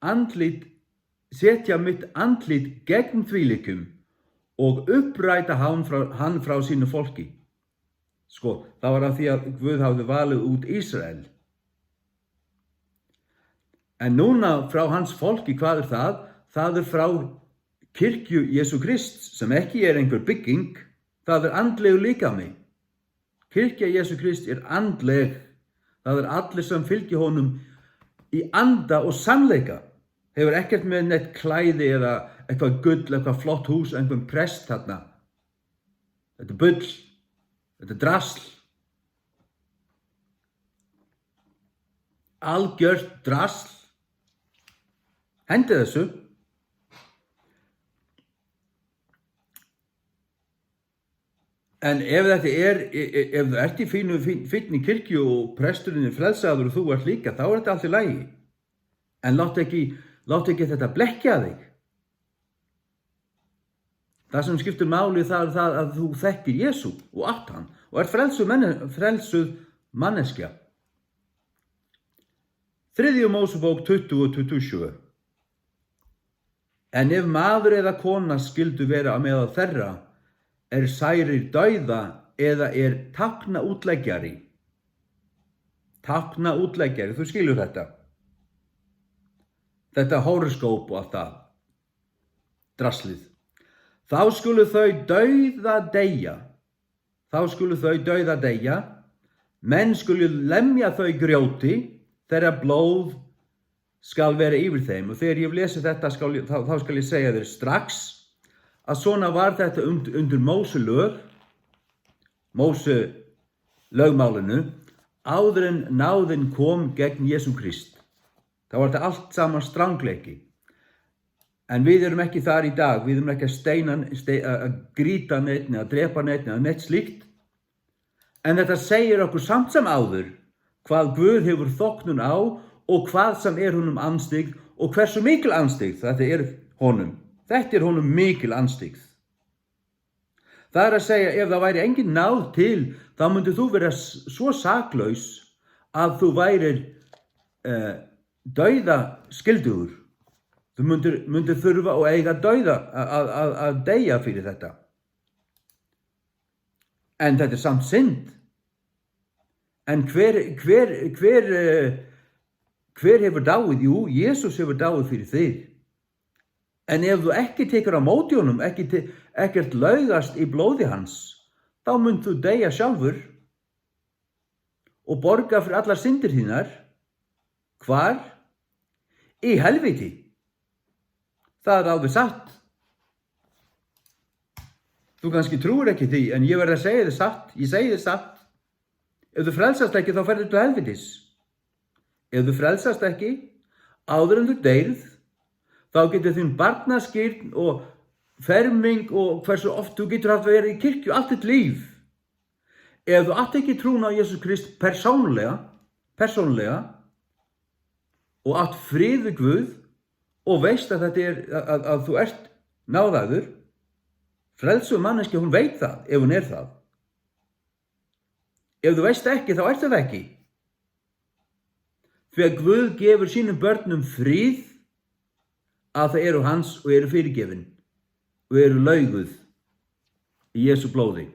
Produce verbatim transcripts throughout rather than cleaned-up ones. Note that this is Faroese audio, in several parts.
andlit, setja mitt andlit gegn tvílíkum og uppræta hann frá, hann frá sínu fólki. Sko, tað var af tí, at Guð hafði valið út Ísrael. En núna frá hans fólki, hvat er tað? Tað er frá kirkju Jesu Krist, sem ekki er einhver bygging, tað er andlegu líkami. Kirkja Jesu Krist er andleg. Tað er allir, sem fylgja honum í anda og sannleika. Hevur ekkert við neitt klæði eða eitthvað gull, eitthvað flott hús, einhvern prest. Tað er bull. Tað er drasl. Algjørt drasl. Hendi tað? En ef tað er, e-, e-, ef tú ert í fínu, fín-, fínni kirkju og presturin er frelsaður og tú ert líka, tá er tað alt í lagi. En lát ikki, lát ikki hetta blekkja teg. Tað, sum skiptir máli, tað er tað, at tú ert frelst í Jesu og átt hann, og ert frelsuð menn-, frelsuð manneskja. Triðju Mósebók tuttugu, tuttugu og sjey. En ef maður eða kona skyldu vera á meðal teirra, er særir dauða eða er táknaútleggjari. Táknaútleggjari, tú skilur hetta. Dette horoskop og alt det. Draslið. Tá skulu tey doyða deyða. Tá skulu tey doyða deyða. Menn skulu lemja tey grjóti, teirra blóð skal vera yvir teim. Og tað eg lesi hetta, skal, tá, tá skal eg siga tær strax, at soleiðis var hetta und-, undir Móse løg, Móse løgmálinu, áðrenn náðin kom gegn Jesum Krist. Tá var tað alt saman strangleiki. En vit eru ikki har í dag, vit eru ikki at steina, ste-, at, at grýta neitt, at drepa neitt, at neitt slíkt. En hetta sigur okkum samt sum áður, hvat Guð hevur tokkað á, og hvat sum er honum andstyggt, og hvussu mikil andstygd hetta er honum. Hetta er honum mikil andstygd. Tað er at siga, ef tað væri engin náð til, tá mundi tú vera s-, so saklaus, at tú værir, eh, doyðaskyldigur. Tú mundir, mundir tørva at eiga doyða, at, at, at, at deyða fyri hetta. En tað er samt synd. En hvar, hvar, hvar, eh, hvar hevur dáið? Jú, Jesus hevur dáið fyri teg. En ef tú ikki tekur á móti honum, ikki te-, ikki ert leygast í blóði hans, tá munt tú deyða sjálvur og borga fyri allar syndir tínar. Hvar? Í helviti. Tað er alveg satt. Tú kanska trúir ikki tí, en eg verð at siga tað satt. Eg sigi tað satt. Ef tú frelsast ikki, tá ferðu til helvitis. Ef tú frelsast ikki, áðrenn tú deyrð, tá getur tín barnaskírn og ferming og hvussu oft tú getur havt verið í kirkju alt títt lív. Ef tú átt ikki trúna á Jesus Krist persónliga, persónliga, og átt frið við Guð, og veist at hetta er, at, at, at tú ert náðaður, frelsuð manneskja, hon veit tað, ef hon er tað. Ef tú veist tað ikki, tá ert tú tað ikki. Tí at Guð gevur sínum børnum frið, at tey eru hans og eru fyrigivin og eru leyguð í Jesu blóði.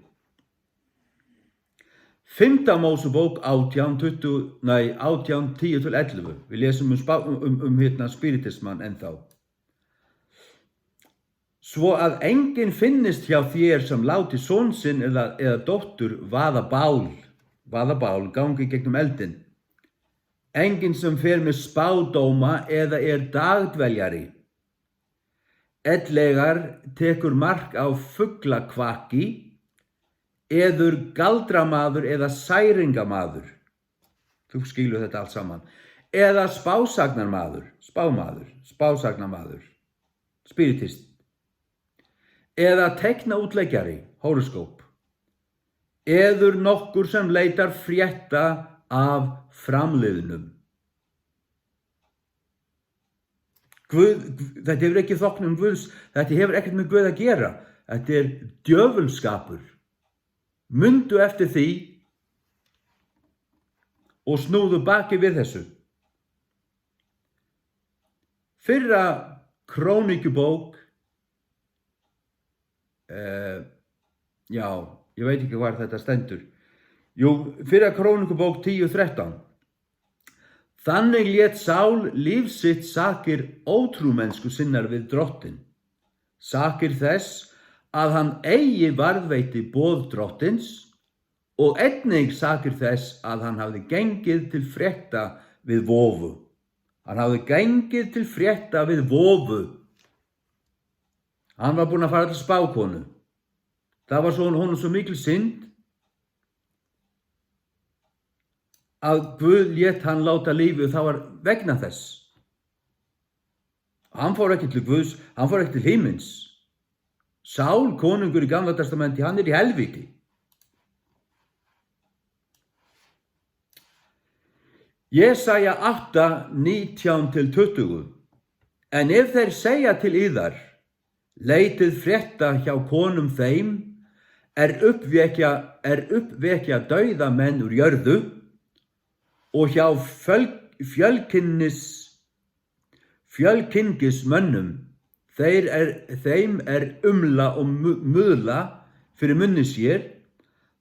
Fimta Mósebók átjan, tuttugu, nei, átjan, tíu til ellivu. Vit lesa um, um, um, um hitna spiritisman ennþá. Svó at enginn finnist hjá tær, sum láti son sín ella, ella dóttur vaða bál, vaða bál, ganga í gegnum eldin. Enginn, sum fer við spádóma ella er dagdveljari, ella tekur mark á fuglakvaki, ella galdramaður ella seiringamaður. Tú skilur hetta alt saman. Ella spásagnamaður, spámaður, spásagnamaður, spiritist. Ella teknaútleggjari, horoskop. Ella nokkur, sum leitar frétta av framliðnum. Guð, Guð, hetta hevur ikki við Guðs, hetta hevur ekkert við Guð at gera. Hetta er djøvulskapur. Mundu eftir tí og snúðu bakið við hesum. Fyrra Krónikubók, eh, ja, eg veit ikki, hvar hetta stendur. Jú, Fyrra Krónikubók tíu trettan. Tannig lét Sál lív sitt sakir ótrúmennsku sinnar við Drottin, sakir þess, at hann eigi varðveitti boð Drottins, og einnig sakir þess, at hann hafði gengið til frétta við vovu. Hann hafði gengið til frétta við vovu. Hann var búinn at fara til spákonu. Tað var so, honum so mikil synd, at Guð lét hann láta lívið, og tað var vegna tess. Hann fór ikki til Guðs, hann fór ikki til himins. Sál, konungur í Gamla Testamenti, hann er í helviti. Jesaja átta, nítjan til tuttugu. En ef teir segja til yðar, leitið frétta hjá konum, er uppvekja, er uppvekja dauða menn úr jörðu, og hjá fjøl-, fjølkynnis, fjølkyngis mönnum, er, er, er umla og mu-, muðla fyri munni sér,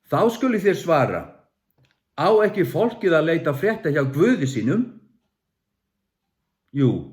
tá skulu teir svara: Á ikki fólkið at leita frétta hjá Guði sínum? Jú,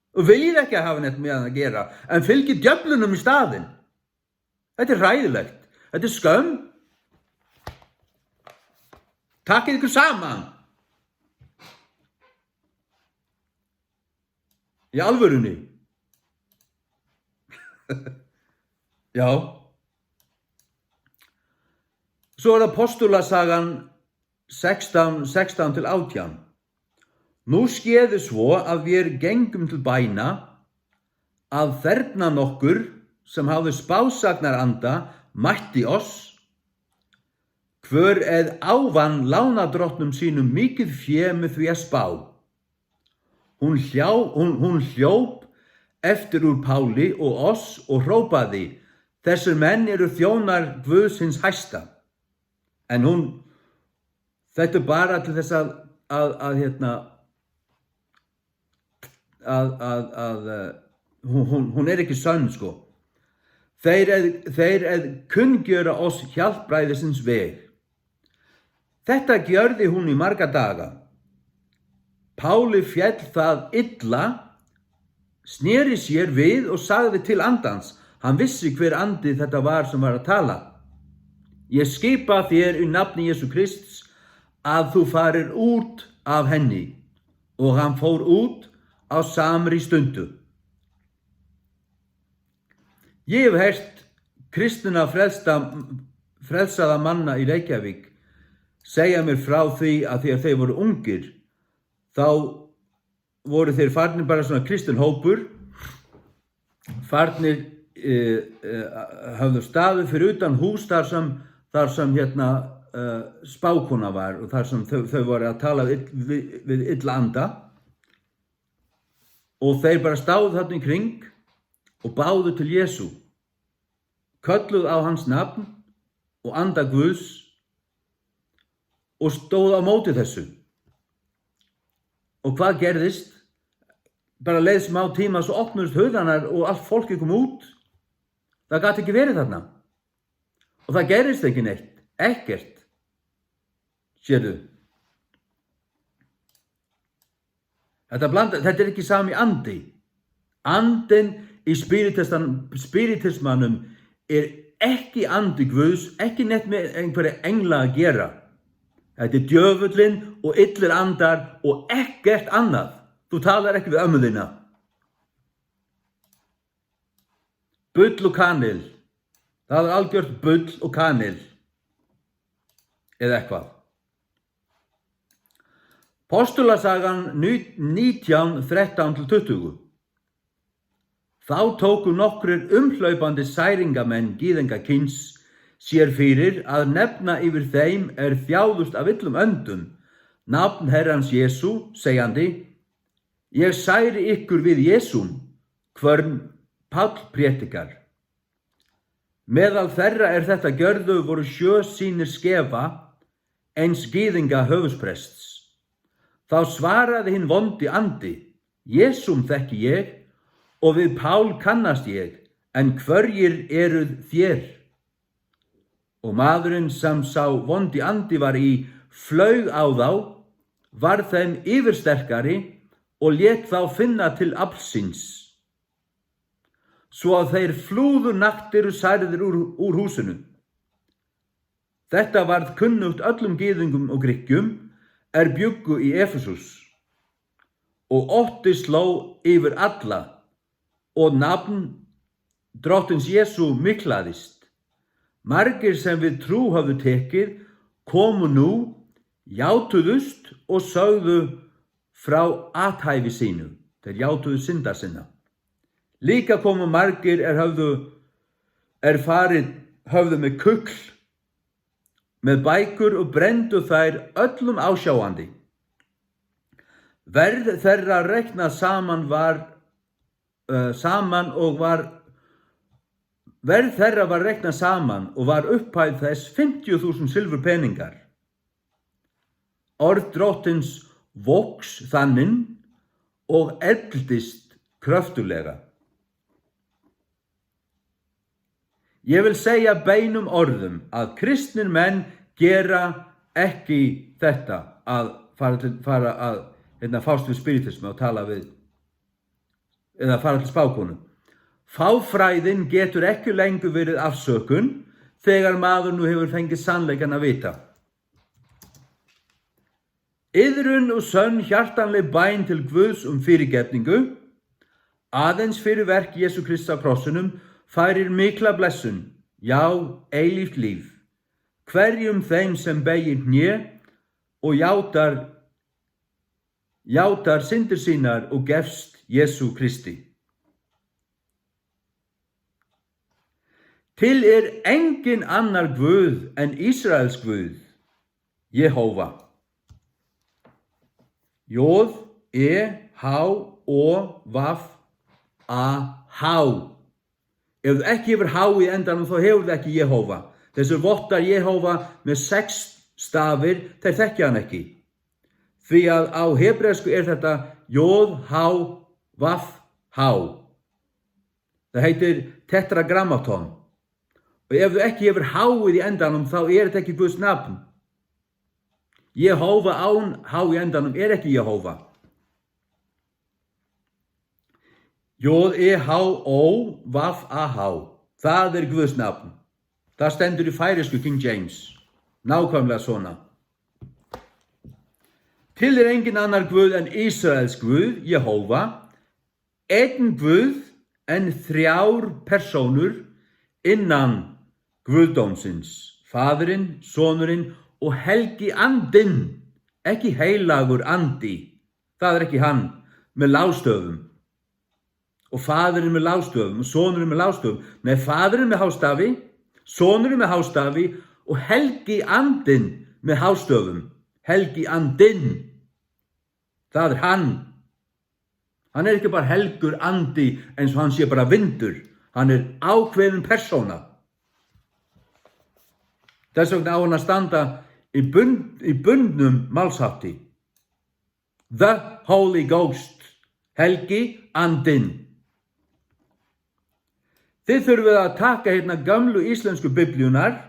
Og viljið ikki hava neitt við hann at gera, enn fylgið djøvlinum í staðin. Hetta er hræðilegt. Hetta er skømm. Takið ykkur saman. Í alvøruni. Já. So er Apostlasagan sekstan, sekstan til átjan. Nú skeði so, at ver gengum til beina, at ferna nokkur, sum hafði spásagnaranda, mætti oss, hvør eð ávann lánadrottnum sínum mikið fé við tí at spá. Hon hljá-, hon, hon hljóp eftir úr Páli og oss og hrópaði: Þessir menn eru þjónar Guðs hins hæsta. En hon, Hetta er bara til þess at, at, at, hérna, at, at, at, eh, hon, hon, hon er ikki sönn, sko. Fer at, fer at kunngera oss hjálpræðisins veg. Hetta gjørdi hon í marga daga. Páli féll tað illa, sneri sér við og sagði til andans. Hann vissi, hver andi hetta var, sum var at tala. Eg skipa tær í nafni Jesu Krists, at tú farir út av henni. Og hann fór út á samri stundu. Eg hevur heyrt kristina frelsta, frelsaða manna í Reykjavík segja mér frá tí, at tær, tey vóru ungir, tá vóru tær farnir, bara sum kristin hópur, farnir, eh, eh, høvdu staðið fyri utan hús, har sum, har sum, hjarna, eh, spákona var, og har sum tey, tey vóru at tala við, við, við illa anda. Og tey bara stóðu tað í kring og báðu til Jesu, kølluðu á hans nafn og anda Guðs og stóðu á móti hesum. Og hvat gerðist? Bara leið smá tíma, so opnuðust hurðarnar og alt fólkið kom út. Tað gat ikki verið tað. Og tað gerist ikki neitt. Ekkert. Sér tú? Hetta blanda, hetta er ikki sami andi. Andin í spiritistan-, spiritismanum er ikki andi Guðs, ikki neitt við einhverjar englar at gera. Hetta er djøvulin og illir andar og ekkert annað. Tú talar ikki við ømmu tína. Bull og kanil. Tað er algjørt bull og kanil. Eða hvat? Postulasagan ní-, nítjan, trettan til tuttugu. Tá tóku nokkrir umhleypandi særingamenn gyðingakyns sér fyri at nefna yvir teim, er þjáðust af illum öndum, nafn Herrans Jesu, segjandi: Eg særi ykkur við Jesum, hvørn Páll predikar. Meðal þeirra, er þetta gjörðu, voru sjö synir Skeva, eins gyðinga höfuðsprests. Þá svaraði hinn vondi andi: Jesum þekki ég, og við Pál kannast ég, en hverjir eruð þér? Og maðurinn, sem sá vondi andi var í, flaug á þá, varð þeim yfirsterkari og lét þá finna til aflsins, so at þeir flúðu naktir og særðir úr, úr húsinu. Detta varð kunnugt öllum gyðingum og Grikkjum, er bjuggu í Efesus, og ótti sló yfir alla, og nafn Drottins Jesu miklaðist. Margir, sem við trú höfðu tekið, komu nú, játuðust og sögðu frá athæfi sínu. Teir játuðu syndar sinna. Líka komu margir, er höfðu, er farið höfðu með kukl, með bækur, og brenndu þær öllum ásjáandi. Verð þeirra reknað saman var, eh, saman og var, verð þeirra var reknað saman og var upphæð þess fimmtíu túsund silfurpeningar. Orð Drottins vóks, og eldist krøftuglega. Eg vil segja beinum orðum, at kristnir menn gera ekki detta, at fara til, fara at, heitna, fást við spiritismu og tala við, eða fara til spákonu. Fáfræðin getur ekki lengur verið afsøkun, tegar maður nú hevur fengið sannleikan at vita. Iðrun og sönn hjartanleg bein til Guðs um fyrigetningu, aðeins fyri verk Jesu Krists á krossinum, færir mikla blessun, já, eilíft lív, hverjum, sem beygir hné og játar, játar syndir sínar og gefst Jesu Kristi. Til er engin annar Guð en Ísraels Guð, Jehova. J E H O V A, H. Ef tú ikki hevur H í endanum, so hevur tú ikki Jehova. Hesir vottar Jehova við seks stavir, teir tekna hann ikki. Tí at á hebreisku er hetta J H V H. Tað heitir tetragrammaton. Og ef tú ikki hevur H í endanum, so er tað ikki Guds navn. Jehova án H í endanum er ikki Jehova. J E H O V A H. Tað er Guds navn. Tað stendur í færeysku King James. Nákvæmliga sona. Til er engin annar Guð en Ísraels Guð, Jehova, einn Guð, en þrjár persónur innan guðdómsins, Faðirinn, Sonurin og Helgi Andin, ikki heilagur andi, tað er ikki hann, við lágstøðum. Og Faðirinn við lágstøðum, og Sonurin við lágstøðum. Nei, Faðirinn við hástafi, Sonurin við hástafi og Helgi Andin við hástøðum. Helgi Andin. Tað er hann. Hann er ikki bara helgur andi, eins og hann sé bara vindur. Hann er ákveðin persóna. Tess vegna á hann at standa í bund-, í bundnum málshætti. The Holy Ghost. Helgi Andin. Tit tørva at taka hesar gomlu íslendsku bibliurnar,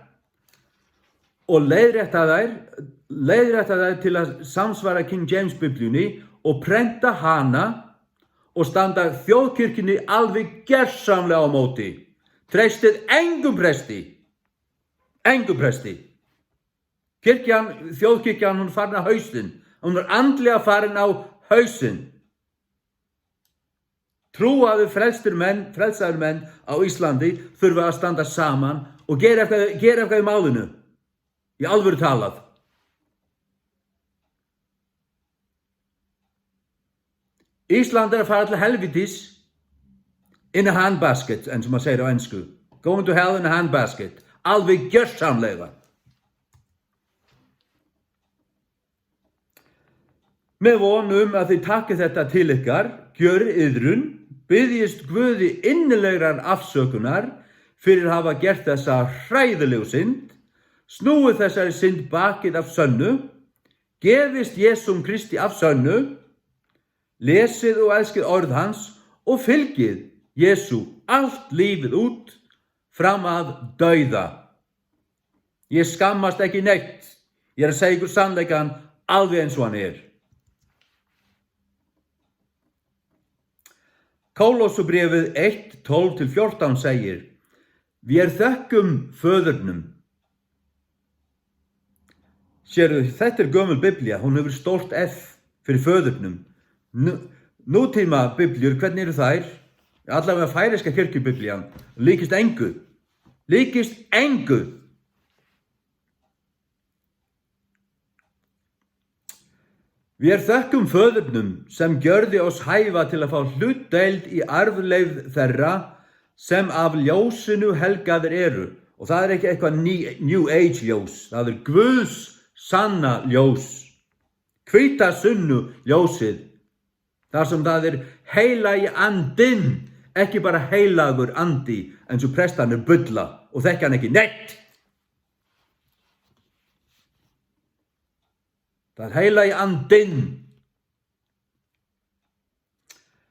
og leiðrétta tær, leiðrétta tær til at samsvara King James Bibliuni og prenta hana og standa Þjóðkirkjuni alveg gersamliga á móti. Treystið engum presti. Engum presti. Kirkjan, Þjóðkirkjan, hon er farin á hausinn. Hon er andliga farin á hausinn. Trúaðir frelstir menn, frelsaðir menn á Íslandi, þurfa at standa saman og gera eitthvað, gera eitthvað í málinu. Í alvøru talað. Ísland er at fara til helvitis in a handbasket, eins og man segir á ensku. Going to hell in a handbasket. Alveg gjørsamlega. Med von um, at Tit takið hetta til Ykkar, gjørið iðrun, biðjist Guði innilegrar afsøkunar fyri at hava gert hesa hræðilegu synd, snúið hesari synd bakið af sönnu, gefist Jesum Kristi af sönnu, lesið og elskið orð Hans og fylgið Jesu alt lívið út, fram at dauða. Eg skammast ekki neitt. Eg er at segja ykkur sannleikan alveg eins og hann er. Kolossebrevet eitt, tólv til fjórtan segir: Við er þøkkum Föðurnum. Sérðu, hetta er gømul Biblía, hon hevur stórt F fyri Föðurnum. Nú, nútíma Bibliur, hvørjir eru teir? Allavega færeyska kirkjubiblían, líkist engu. Líkist engu. Við er þøkkum Föðurnum, sem gjörði oss hæfa til at fá hlutdeild í arvleifð þeirra, sem af ljósinu helgaðir eru. Og tað er ikki eitthvað ní-, New Age ljós, tað er Guðs sanna ljós. Hvíta sunnu ljósið. Tað sum tað er heilagi andin, ikki bara heilagur andi, eins og prestarnir bulla og þekka hann ikki neitt. Tað er heilagi andin,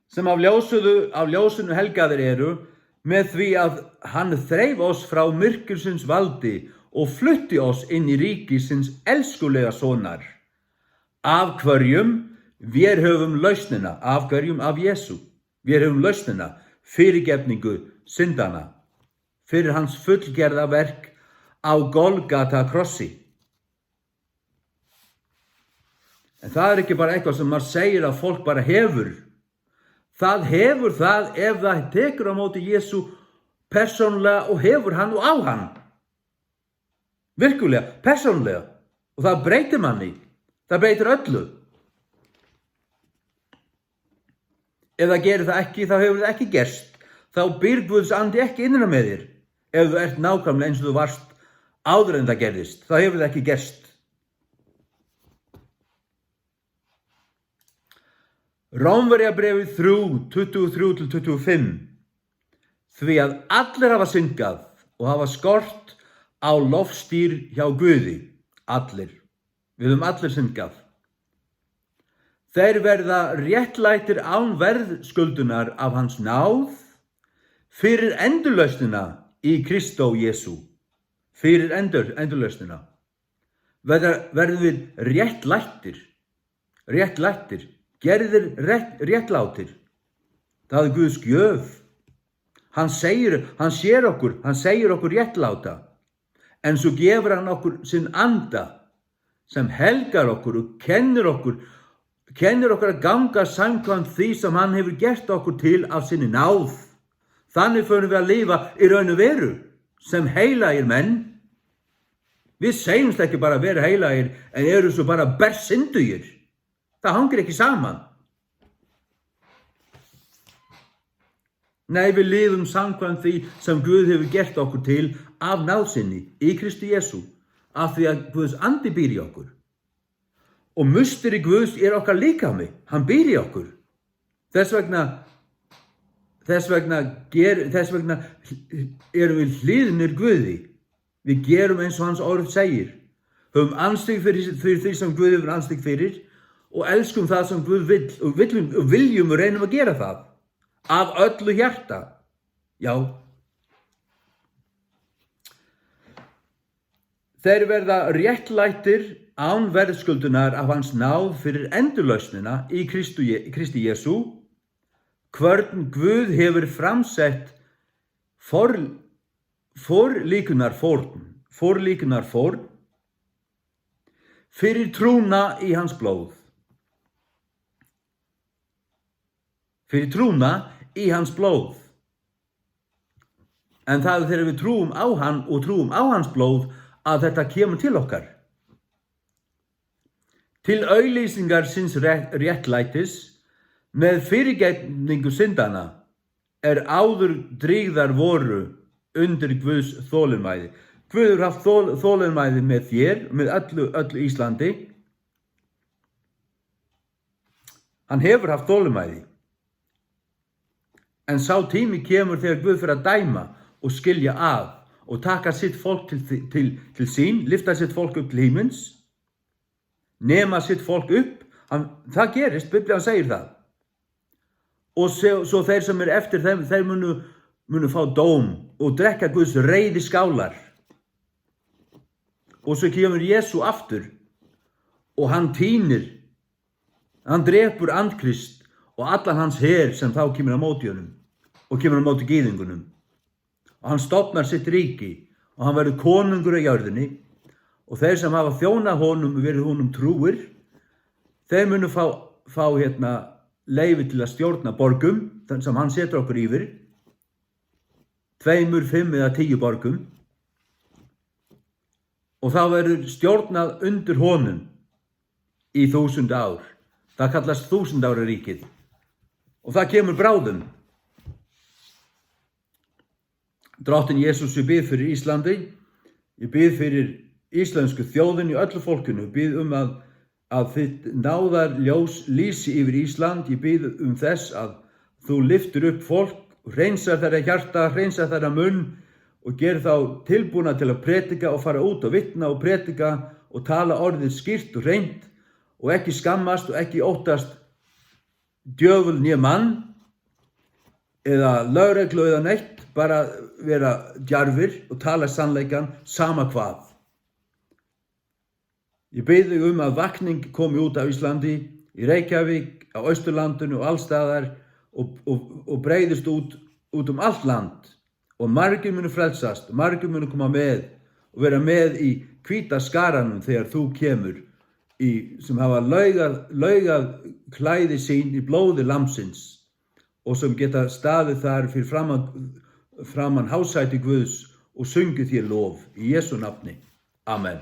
sem af ljósinu, af ljósinu helgaðir eru, með því, at hann þreif oss frá myrkursins valdi og flutti oss inn í ríki síns elskulega sonar, af hvørjum við höfum lausnina, af hvørjum, af Jesu, við höfum lausnina, fyrigetningu syndanna, fyri hans fullgerða verk á Golgata krossi. En tað er ikki bara eitthvað sum man segir, at fólk bara hevur. Tað hevur tað, ef tað tekur á móti Jesu persónliga og hevur hann og á hann. Virkuliga, persónliga. Og tað breytir manni. Tað breytir öllu. Ef tað gerir tað ikki, tað hevur tað ikki gerst. Tað býr Guðs andi ikki innra við tær. Ef tað er nákvæmliga eins og tað var áður enn tað gerðist, tað hevur tað ikki gerst. Rómverjabrævið trý, tuttugu og trý til tuttugu og fimm. Tí at allir hava syndað og hava skort á lofstír hjá Guði. Allir. Vit hava allir syndað. Teir verða réttlættir án verðskuldunar af hans náð, fyri endurlausnina í Kristó Jesu. Fyri endur-, endurlausnina. Verða, verðum vit réttlættir. Réttlættir. Gerðir rétt, réttlátir. Tað er Guðs gjöf. Hann segir, hann sér okkur, hann segir okkur réttláta. En so gevur hann okkur sín anda, sem helgar okkur og kennir okkur, kennir okkur at ganga samkvæmt tí, sum hann hevur gert okkur til af sinni náð. Tannig fóru vit at liva í raun og veru, sum heilagir menn. Vit segjumst ikki bara vera heilagir, en eru so bara bersyndugir. Tað hongur ikki saman. Nei, vit livum samkvæmt tí, sum Guð hevur gert okkum til av náð sinni í Kristi Jesu, af tí at Guðs andi býr í okkur. Og musteri Guðs er okkara likami, hann býr í okkum. Tess vegna, tess vegna ger, tess vegna eru vit hlýðnir Guði. Vit gerum eins og hans orð segir. Höfum andstygg fyri, fyri, fyri tí, sum Guð hevur andstygg fyri, og elskum tað, sum Guð vill, og viljum, og viljum og reynum at gera tað. Av öllu hjarta. Já. Teir verða réttlættir án verðskuldunar af hans náð fyri endurloysnina í Kristu Je-, Kristi Jesu, hvørn Guð hevur framsett for-, forlíkunarfórn, forlíkunarfórn, fyri trúna í hans blóð. Fyri trúna í hans blóð. En tað er, við trúum á hann og trúum á hans blóð, at hetta kemur til okkar. Til auglýsingar síns ré-, réttlætis, við fyrigetningu syndanna, er áður drýgðar voru undir Guðs þolinmæði. Guð hevur havt þol-, þolinmæði við okkum, við øllum, øllum Íslandi. Hann hevur havt tolmæði. En sá tími kemur, tá Guð fer at døma og skilja av og taka sítt fólk til, til, til sín, lyfta sítt fólk upp til himins, nema sítt fólk upp. Hann, tað gerist, Biblian sigur tað. Og so, so teir, sum eru eftir, teir, teir munu, munu fáa dóm og drekka Guðs reiðiskálar. Og so kemur Jesus aftur, og hann týnir, hann drepur Antikrist og allan hans her, sum tá kemur á móti honum og kemur á móti gyðingunum. Og hann stofnar sítt ríki, og hann verður konungur á jørðini, og teir, sum hava fílað honum og verið honum trúir, teir munu fá, fá, herra, leyvi til at stjórna borgum, sum hann setur okkum yvir, tveimur, fimm eða tíu borgum. Og tá verður stjórnað undir honum í túsund ár. Tað kallast túsundáraríkið. Og tað kemur bráðum. Drottin Jesus, eg bið fyri Íslandi. Eg bið fyri íslendsku tjóðini og øllum fólkinum. Eg bið um, at, at títt náðarljós lýsi yvir Ísland. Eg bið um tað, at tú lyftir upp fólk, hreinsar teirra hjarta, hreinsar teirra munn og ger teir tilbúnar til at prædika og fara út og vitna og prædika og tala orðið skýrt og hreint og ikki skammast og ikki óttast djøvul né mann, eða løgreglu eða neitt, bara vera djarvir og tala sannleikan, sama hvat. Eg bið teg um, at vakning komi út av Íslandi, í Reykjavík, á Austurlandinum og alls staðar og, og, og breiðist út, út um alt land. Og margir munu frelsast, margir munu koma við og vera við í hvíta skaranum, tá tú kemur, í, sum hava leigað, leigað klæði sín í blóði Lambsins, og sum geta staðið har fyri framman, framman hásæti Guðs og sungið tær lov. Í Jesu nafni. Amen.